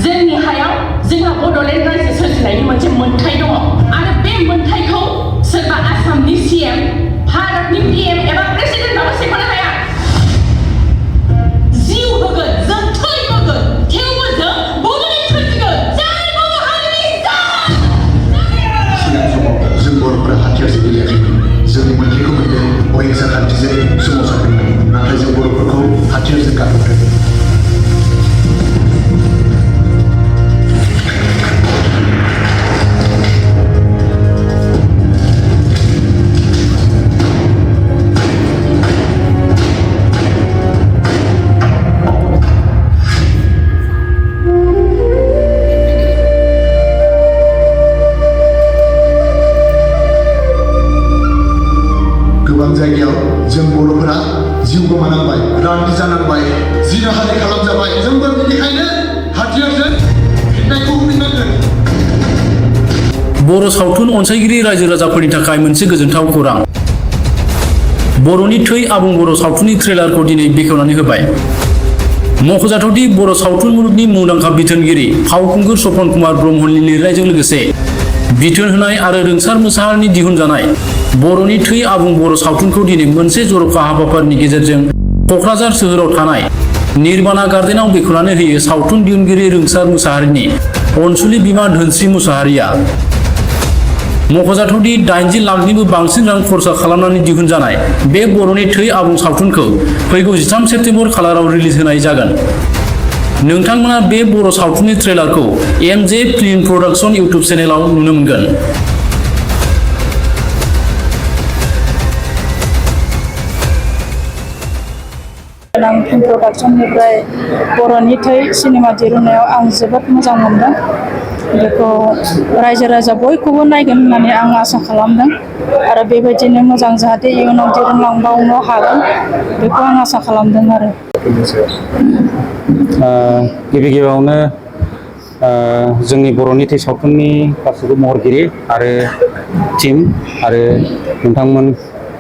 जोंनि हायाव जोंहा बड'लेण्ड रायजो सोरजिनायनि मोनसे मोन्थाय दङ आरो बे मोन्थायखौ सोरबा आसामनि सीएम भारतनि पीएम एबा प्रेसिडेन्टआबो सेख'नो हाया जिउ होगोन जों थै होगोन थेवबो जों बड'लेण्ड सोरजिगोन जय बर' हारिनि सिगां समाव जों बर'फोरा हाथियारजों गेलेयाखैमोन जोंनि मोन्थायखौ मोननो अहिंसा खान्थिजों सोमावसारदोंमोन नाथाय जों बर'फोरखौ हाथियारजों गाग्लोबदों गोबां जायगायाव जों बर'फोरा जिउ गोमानांबाय रानदि जानांबाय जिनाहारि खालामजाबाय जोंबो बेनिखायनो हाथियारजों फिननायखौ होफिननांगोन बर' सावथुन अनसायगिरि रायजो राजाफोरनि थाखाय मोनसे गोजोनथाव खौरां बर'नि थै आबुं बर' सावथुननि ट्रेलारखौ दिनै बेखेवनानै होबाय मख'जाथावदि बर' सावथुन मुलुगनि मुंदांखा बिथोनगिरि फावखुंगुर सपन कुमार ब्रह्मनि लिरनायजों लोगोसे बिथोन होनाय आरो रोंसार मोसाहारिनि दिहुनजानाय बर'नि थै आबुं बर' सावथुनखौ दिनै मोनसे जर'खा हाबाफारिनि गेजेरजों क'क्राझार सोहोराव थानाय निर्बाना गार्डेनाव बेखेवनानै होयो सावथुन दिहुनगिरि रोंसार मोसाहारिनि अनसुलि बिमा धोनस्रि मुसाहारिया मख'जाथावदि 80 लाखनिबो बांसिन रां खरसा खालामनानै दिहुनजानाय बे बर'नि थै आबुं सावथुनखौ फैगौ 13 सेप्तेम्बर खालाराव रिलिज होनाय जागोन नोंथांमोना बे बर' सावथुननि ट्रेलारखौ एमजे फिल्म प्रडाक्शन इउट्युब चेनेलाव नुनो मोनगोन फिल्म प्रडाक्शननिफ्राय बर'नि थै सिनेमा दिहुननायाव आं जोबोद मोजां मोनदों बेखौ रायजो राजा बयखौबो नायगोन होननानै आं आसा खालामदों आरो बेबायदिनो मोजां जाहाथे इयुनाव दिहुनलांबावनो हागोन बेखौ आं आसा खालामदों आरो गिबि गिबियावनो जोंनि बर'नि थै सावथुननि गासैबो महरगिरि आरो टीम आरो नोंथांमोन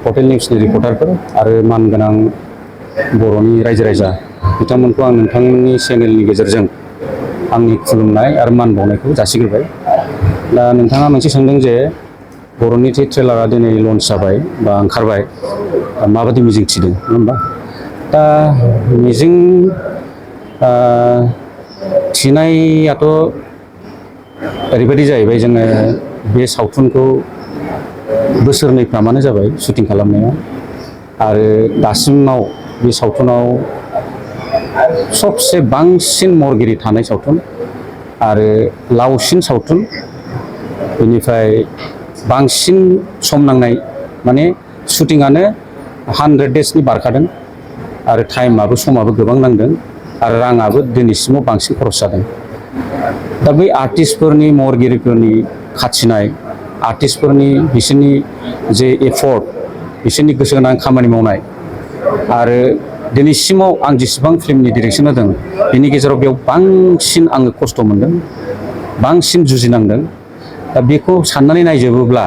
हटेल निउसनि रिपर्टारफोर आरो मानगोनां बर'नि रायजो राजा बिथांमोनखौ आं नोंथांमोननि चेनेलनि गेजेरजों आंनि खुलुमनाय आरो मान बावनायखौ जासिग्रोबाय दा नोंथाङा मोनसे सोंदों जे बर'नि थै ट्रेलारा दिनै लन्च जाबाय बा ओंखारबाय माबायदि मिजिं थिदों नङा होमबा दा मिजिं थिनायाथ' ओरैबायदि जाहैबाय जोङो बे सावथुनखौ बोसोरनैफ्रामानो जाबाय शुटिं खालामनाया आरो दासिमाव बे सावथुनाव सबसे बांसिन महरगिरि थानाय सावथुन आरो लावसिन सावथुन बेनिफ्राय बांसिन सम नांनाय माने शुटिंआनो 100 डेजनि बारखादों आरो टाइमाबो समाबो गोबां नांदों आरो राङाबो दिनैसिमाव बांसिन खरस जादों दा बै आर्टिस्टफोरनि महरगिरिफोरनि खाथिनाय आर्टिस्टफोरनि बिसोरनि जे एफर्ट बिसोरनि गोसो गोनां खामानि मावनाय आरो दिनैसिमाव आं जेसेबां फिल्मनि डिरेक्सन होदों बेनि गेजेराव बेयाव बांसिन आङो खस्थ' मोनदों बांसिन जुजिनांदों दा बेखौ साननानै नायजोबोब्ला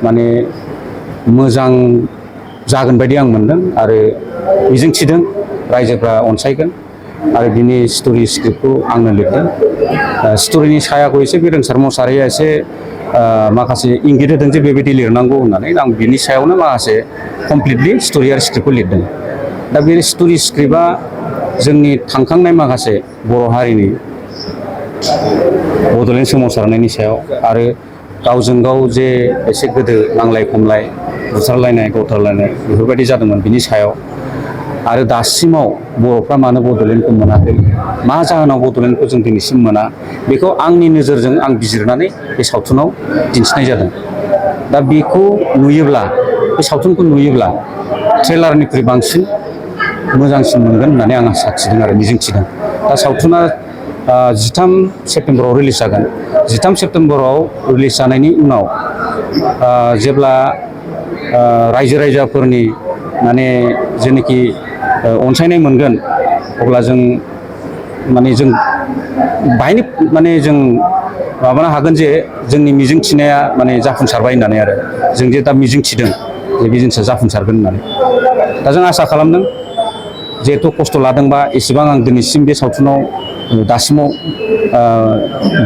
माने मोजां जागोन बायदि आं मोनदों आरो मिजिंथिदों रायजोफ्रा अनसायगोन आरो बिनि स्ट'रि स्क्रिप्टखौ आंनो लिरदों स्ट'रिनि सायाखौ एसे बे रोंसार मुसाहारिया एसे माखासे इंगित होदों जे बेबायदि लिरनांगौ होननानै आं बिनि सायावनो माखासे कमप्लिटलि स्ट'रि आरो स्क्रिप्टखौ लिरदों दा बे स्ट'रि स्क्रिप्टआ जोंनि थांखांनाय माखासे बर' हारिनि बड'लेण्ड सोमावसारनायनि सायाव आरो गावजों गाव जे एसे गोदो नांलाय खमलाय बुथारलायनाय गावथारलायनाय बेफोरबायदि जादोंमोन बिनि सायाव आरो दासिमाव बर'फ्रा मानो बड'लेण्डखौ मोनाखै मा जाहोनाव बड'लेण्डखौ जों दिनैसिम मोना बेखौ आंनि नोजोरजों आं बिजिरनानै बे सावथुनाव दिन्थिनाय जादों दा बेखौ नुयोब्ला बे सावथुनखौ नुयोब्ला ट्रेलारनिख्रुइ बांसिन मोजांसिन मोनगोन होननानै आं आसा थिदों आरो मिजिंथिदों दा सावथुना 13 सेप्तेम्बराव रिलिज जागोन 13 सेप्तेम्बराव रिलिज जानायनि उनाव जेब्ला रायजो राजाफोरनि माने जेनोखि अनसायनाय मोनगोन अब्ला जों बाहायनो माने जों माबानो हागोन जे जोंनि मिजिं थिनाया माने जाफुंसारबाय होननानै आरो जों जे दा मिजिं थिदों जे बे जिनिसा जाफुंसारगोन होननानै दा जों आसा खालामदों जिहेथु खस्थ' लादोंबा एसेबां आं दिनैसिम बे सावथुनाव दासिमाव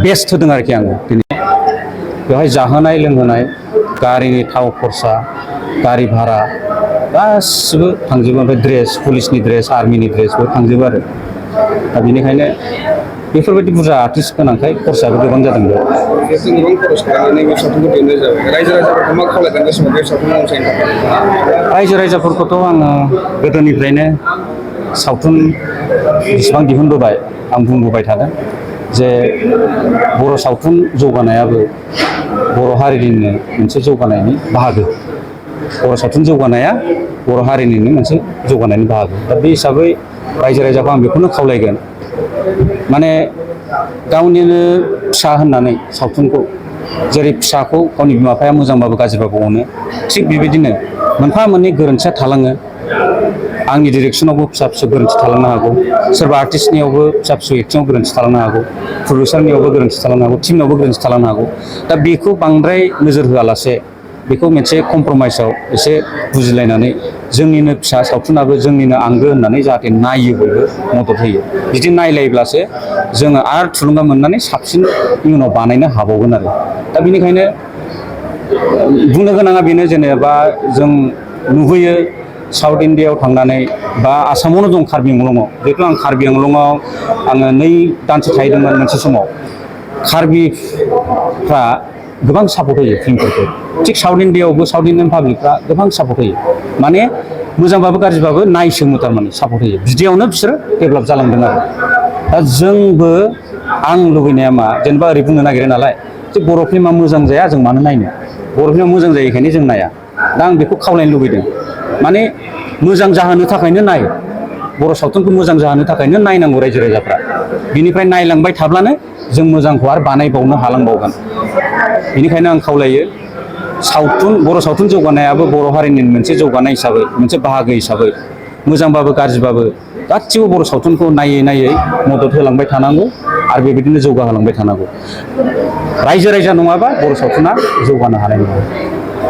बेस्ट होदों आरोखि आङो दिनै बेवहाय जाहोनाय लोंहोनाय गारिनि थाव खरसा गारि भारा गासिबो थांजोबो ओमफ्राय ड्रेस पुलिसनि ड्रेस आर्मिनि ड्रेसबो थांजोबो आरो दा बेनिखायनो बेफोरबायदि बुरजा आर्टिस्ट गोनांखाय खरसाबो गोबां जादों बेयाव गोबां खरस खालामनानै बे सावथुनखौ दिहुननाय जाबाय रायजो राजाफोरखौ मा खावलायगोन बे समाव बे सावथुन अनसायनो थाखाय रायजो राजाफोरखौथ' आङो गोदोनिफ्रायनो सावथुन जेसेबां दिहुनबोबाय आं बुंबोबाय थादों जे बर' सावथुन जौगानायाबो बर' हारिनिनो मोनसे जौगानायनि बाहागो बर' सावथुन जौगानाया बर' हारिनिनो मोनसे जौगानायनि बाहागो दा बे हिसाबै रायजो राजाखौ आं बेखौनो खावलायगोन माने गावनिनो फिसा होननानै सावथुनखौ जेरै फिसाखौ गावनि बिमा बिफाया मोजांबाबो गाज्रिबाबो अनो थिग बेबायदिनो मोनफा मोननै गोरोन्थिया थालाङो आंनि डिरेक्सनावबो फिसा फिसौ गोरोन्थि थालांनो हागौ सोरबा आर्टिस्टनियावबो फिसा फिसौ एक्टिंआव गोरोन्थि थालांनो हागौ प्रडिउसारनियावबो गोरोन्थि थालांनो हागौ टिमनावबो गोरोन्थि थालांनो हागौ दा बेखौ बांद्राय नोजोर होआलासे बेखौ मोनसे कमप्रमाइसआव एसे बुजिलायनानै जोंनिनो फिसा सावथुनाबो जोंनिनो आंगो होननानै जाहाथे नायो बयबो मदद होयो बिदि नायलायब्लासो जोङो आरो थुलुंगा मोननानै साबसिन इयुनाव बानायनो हाबावगोन आरो दा बेनिखायनो बुंनो गोनाङा बेनो जेनेबा जों नुबोयो साउथ इण्डियायाव थांनानै बा आसामावनो दं कार्बि आंलंआव जिहेतु आं कार्बि आंलंआव आङो 2 दानसो थाहैदोंमोन मोनसे समाव कार्बिफ्रा गोबां सापर्ट होयो फिल्मफोरखौ थिग साउथ इण्डियायावबो साउथ इण्डियान पाब्लिकफ्रा गोबां सापर्ट होयो माने मोजांबाबो गाज्रिबाबो नायसोमो थारमाने सापर्ट होयो बिदियावनो बिसोरो डेभेलप जालांदों आरो दा जोंबो आं लुबैनाया मा जेनेबा ओरै बुंनो नागिरो नालाय जे बर' फिल्मा मोजां जाया जों मानो नायनो बर' फिल्मा मोजां जायैखायनो जों नाया दा आं बेखौ खावलायनो लुबैदों माने मोजां जाहोनो थाखायनो नाय बर' सावथुनखौ मोजां जाहोनो थाखायनो नायनांगौ रायजो राजाफ्रा बिनिफ्राय नायलांबाय थाब्लानो जों मोजांखौ आरो बानायबावनो हालांबावगोन बेनिखायनो आं खावलायो सावथुन बर' सावथुन जौगानायाबो बर' हारिनि मोनसे जौगानाय हिसाबै मोनसे बाहागो हिसाबै मोजांबाबो गाज्रिबाबो गासिबो बर' सावथुनखौ नायै नायै मदद होलांबाय थानांगौ आरो बेबायदिनो जौगाहोलांबाय थानांगौ रायजो राजा नङाबा बर' सावथुना जौगानो हानाय नङा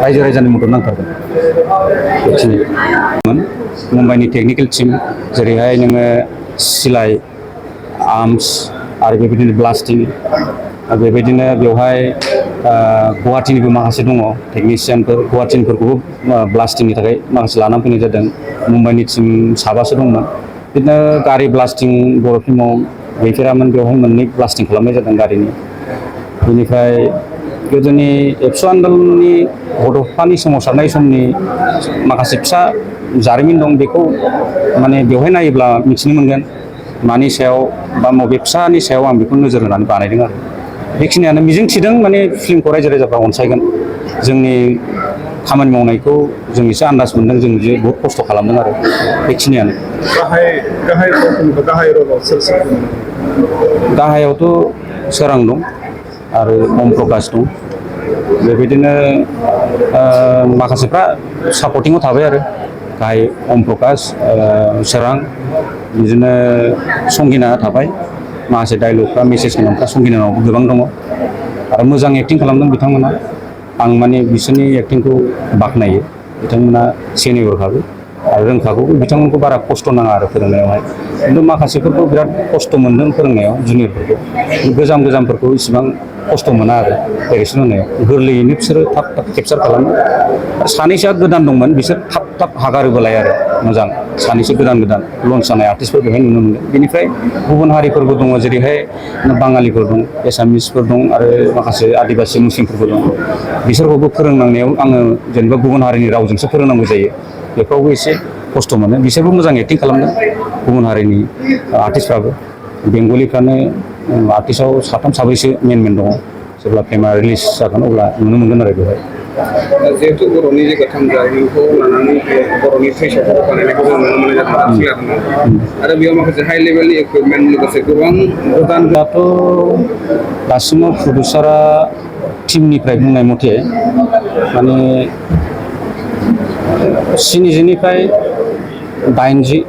रायजो राजानि मदद नांथारगोन बेखिनिमोन मुम्बाइनि टेकनिकेल टिम जेरैहाय नोङो सिलाइ आर्म्स आरो बेबायदिनो ब्लास्टिं बेबायदिनो बेवहाय गुवाहाटीनिबो माखासे दङ टेकनिशियानफोर गुवाहाटीनिफोरखौबो ब्लास्टिंनि थाखाय माखासे लानानै फैनाय जादों मुम्बाइनि टिम 7 दंमोन बिदिनो गारि ब्लास्टिं बर' फिल्माव गैफेरामोन बेवहाय 2 ब्लास्टिं खालामनाय जादों गारिनि बेनिफ्राय गोदोनि एबसु आन्दलननि बड'फानि सोमावसारनाय समनि माखासे फिसा जारिमिन दं बेखौ माने बेवहाय नायोब्ला मिथिनो मोनगोन मानि सायाव बा बबे फिसानि सायाव आं बेखौ नोजोर होनानै बानायदों आरो बेखिनियानो मिजिं थिदों माने फिल्मखौ रायजो राजाफ्रा अनसायगोन जोंनि खामानि मावनायखौ जों एसे आन्दाज मोनदों जों जे बहुत खस्थ' खालामदों आरो बेखिनियानो गाहायावथ' सोरां दं आरो अम प्रकाश दं बेबायदिनो माखासेफ्रा सापर्टिंआव थाबाय आरो गाहाय अम प्रकाश सोरां बिदिनो संगिना थाबाय माखासे डायलगफ्रा मेसेज गोनांफ्रा संगिनानावबो गोबां दङ आरो मोजां एक्टिं खालामदों बिथांमोना आं माने बिसोरनि एक्टिंखौ बाख्नायो बिथांमोना सेनियरखाबो आरो रोंखागौबो बिथांमोनखौ बारा खस्थ' नाङा आरो फोरोंनायावहाय खिन्थु माखासेफोरखौ बिराद खस्थ' मोनदों फोरोंनायाव जुनियरफोरखौ गोजामफोरखौ इसिबां खस्थ' मोना आरो डाइरेक्सन होनायाव गोरलैयैनो बिसोरो थाब थाब केपचार खालामो आरो सानैसोआ गोदान दंमोन बिसोर थाब थाब हागारोबोलाय आरो मोजां सानैसो गोदान लन्च जानाय आर्टिस्टफोर बेवहाय नुनो मोनदों बेनिफ्राय गुबुन हारिफोरबो दङ जेरैहाय बाङालिफोर दं एसामिसफोर दं आरो माखासे आदिबासि मुस्लिमफोरबो दं बिसोरखौबो फोरोंनांनायाव आङो जेनेबा गुबुन हारिनि रावजोंसो फोरोंनांगौ जायो बेफ्रावबो एसे खस्थ' मोनो बिसोरबो मोजां एक्टिं खालामदों गुबुन हारिनि आर्टिस्टफ्राबो बेंगलिफ्रानो आर्टिस्टआव 3 साब्रैसो मेन दङ जेब्ला फिल्मा रिलिज जागोन अब्ला नुनो मोनगोन आरो बेवहाय जिहेतु बर'नि जे गोथां जारिमिनखौ लानानै बर'नि थैसावखौ बानायनायखौ जों नुनो मोननाय जादों आरो बेयाव माखासे हाइ लेभेलनि इकुइपमेन्ट लोगोसे गोबां गोदान दाथ' दासिमाव प्रडिउसारा टिमनिफ्राय बुंनाय मथे माने 70निफ्राय 80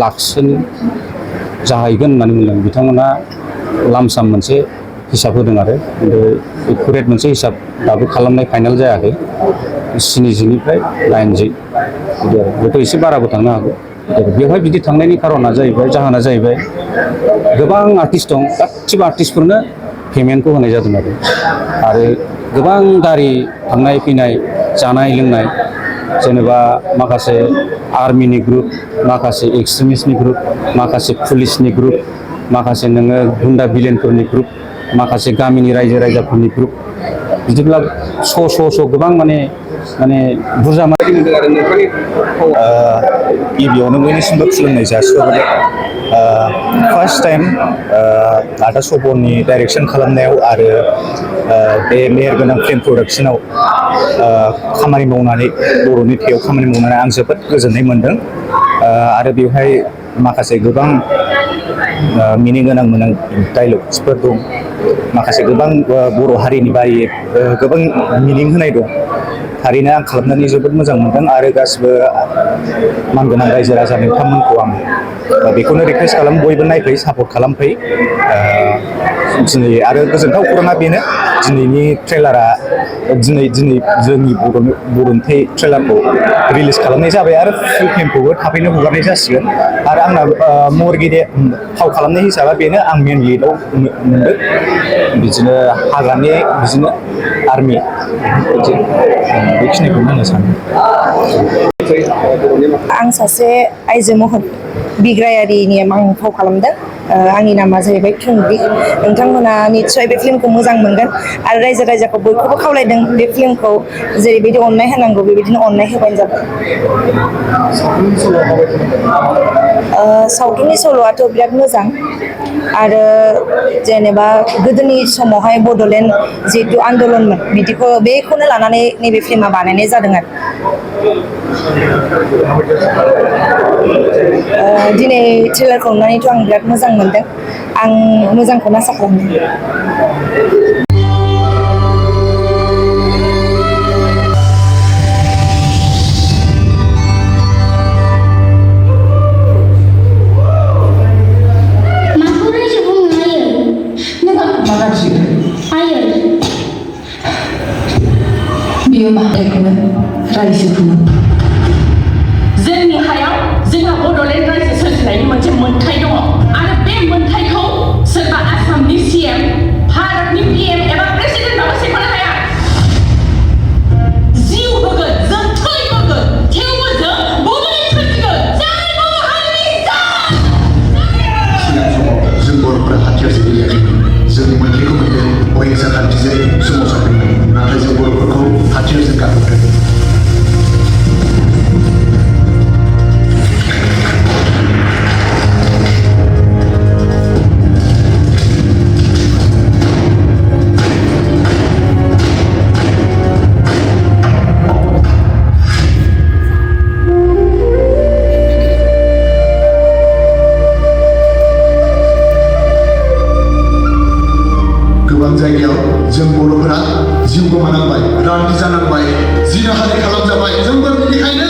लाखसोनि जाहैगोन होननानै बुंदों बिथांमोना लामसाम मोनसे हिसाब होदों आरो खिन्थु एकुरेट मोनसे हिसाब दाबो खालामनाय फाइनाल जायाखै 70निफ्राय 80 बिदि आरो बेथ' एसे बाराबो थांनो हागौ बेवहाय बिदि थांनायनि जाहोना जाहैबाय गोबां आर्टिस्ट दं गासिबो आर्टिस्टफोरनो पेमेन्टखौ होनाय जादों आरो गोबां गारि थांनाय फैनाय जानाय लोंनाय जेनेबा माखासे आर्मिनि ग्रुप माखासे एक्सट्रिमिस्टनि ग्रुप माखासे पुलिसनि ग्रुप माखासे नोङो गुन्डा बिलेनफोरनि ग्रुप माखासे गामिनि रायजो राजाफोरनि ग्रुप बिदिब्ला स' गोबां माने बुरजा मोनदों आरो नोंथांनि गिबियावनो बयनिसिमबो खुलुमनाय जासिहरबाय फार्स्ट टाइम आदा सबरनि डाइरेक्सन खालामनायाव आरो बे मेहेरगोनां फिल्म प्रडाक्शनाव खामानि मावनानै बर'नि थैयाव खामानि मावनानै आं जोबोद गोजोननाय मोनदों आरो बेवहाय माखासे गोबां मिनिं गोनां डायलग्सफोर दं माखासे गोबां बर' हारिनि बारै गोबां मिनिं होनाय दं थारैनो आं खालामनानै जोबोद मोजां मोनदों आरो गासिबो मानगोनां रायजो राजा नोंथांमोनखौ आं बेखौनो रिकुवेस्ट खालामो बयबो नायफै सापर्ट खालामफै दिनै आरो गोजोनथाव खौराङा बेनो दिनैनि ट्रेलारा दिनै जोंनि बर'नि थै ट्रेलारखौ रिलिज खालामनाय जाबाय आरो फुल फिल्मखौबो थाबैनो हगारनाय जासिगोन आरो आंना महरगिरि फाव खालामनाय हिसाबै बेनो आं मेन लिडआव मोनदों बिदिनो हाग्रानि बिदिनो आर्मि बेखिनिखौनो होननो सानो आं सासे आइजो महर बिग्रायारिनि आं फाव खालामदों आंनि नामा जाहैबाय थुंग्रि नोंथांमोना निस्सय बे फिल्मखौ मोजां मोनगोन आरो रायजो राजाखौ बयखौबो खावलायदों बे फिल्मखौ जेरैबायदि अननाय होनांगौ बेबायदिनो अननाय होबानो जाबाय सावथुननि सल'आथ' बिराद मोजां आरो जेनेबा गोदोनि समावहाय बड'लेण्ड जिहेतु आन्दलनमोन बेखौनो लानानै नैबे फिल्मा बानायनाय जादों आरो दिनै ट्रेलारखौ नुनानैथ' आं बिराद मोजां मोनदों आं मोजांखौनो आसा खालामदों बियो माहारिखौनो रायजोखौनो जोंनि हायाव जोंहा बड'लेण्ड रायजो सोरजिनायनि मोनसे मोन्थाय दङ आरो बे मोन्थायखौ सोरबा आसामनि CM भारतनि PM एबा प्रेसिडेन्टआबो सेख'नो हाया जिउ होगोन जों थै होगोन थेवबो जों बड'लेण्ड सोरजिगोन जाय बर' हारिनि सिगां समाव जों बर'फोरा हाथियारसो गेलेयाखैमोन जोंनि मोन्थायखौ मोनदों अहिंसा खान्थिजों सोमावसारदोंमोन नाथाय जों बर'फोरखौ हाथियारजों गाग्लोबदों गोबां जायगायाव जों बर'फोरा जिउ गोमानांबाय रान्दि जानांबाय जिनाहारि खालामजाबाय जोंबो बेनिखायनो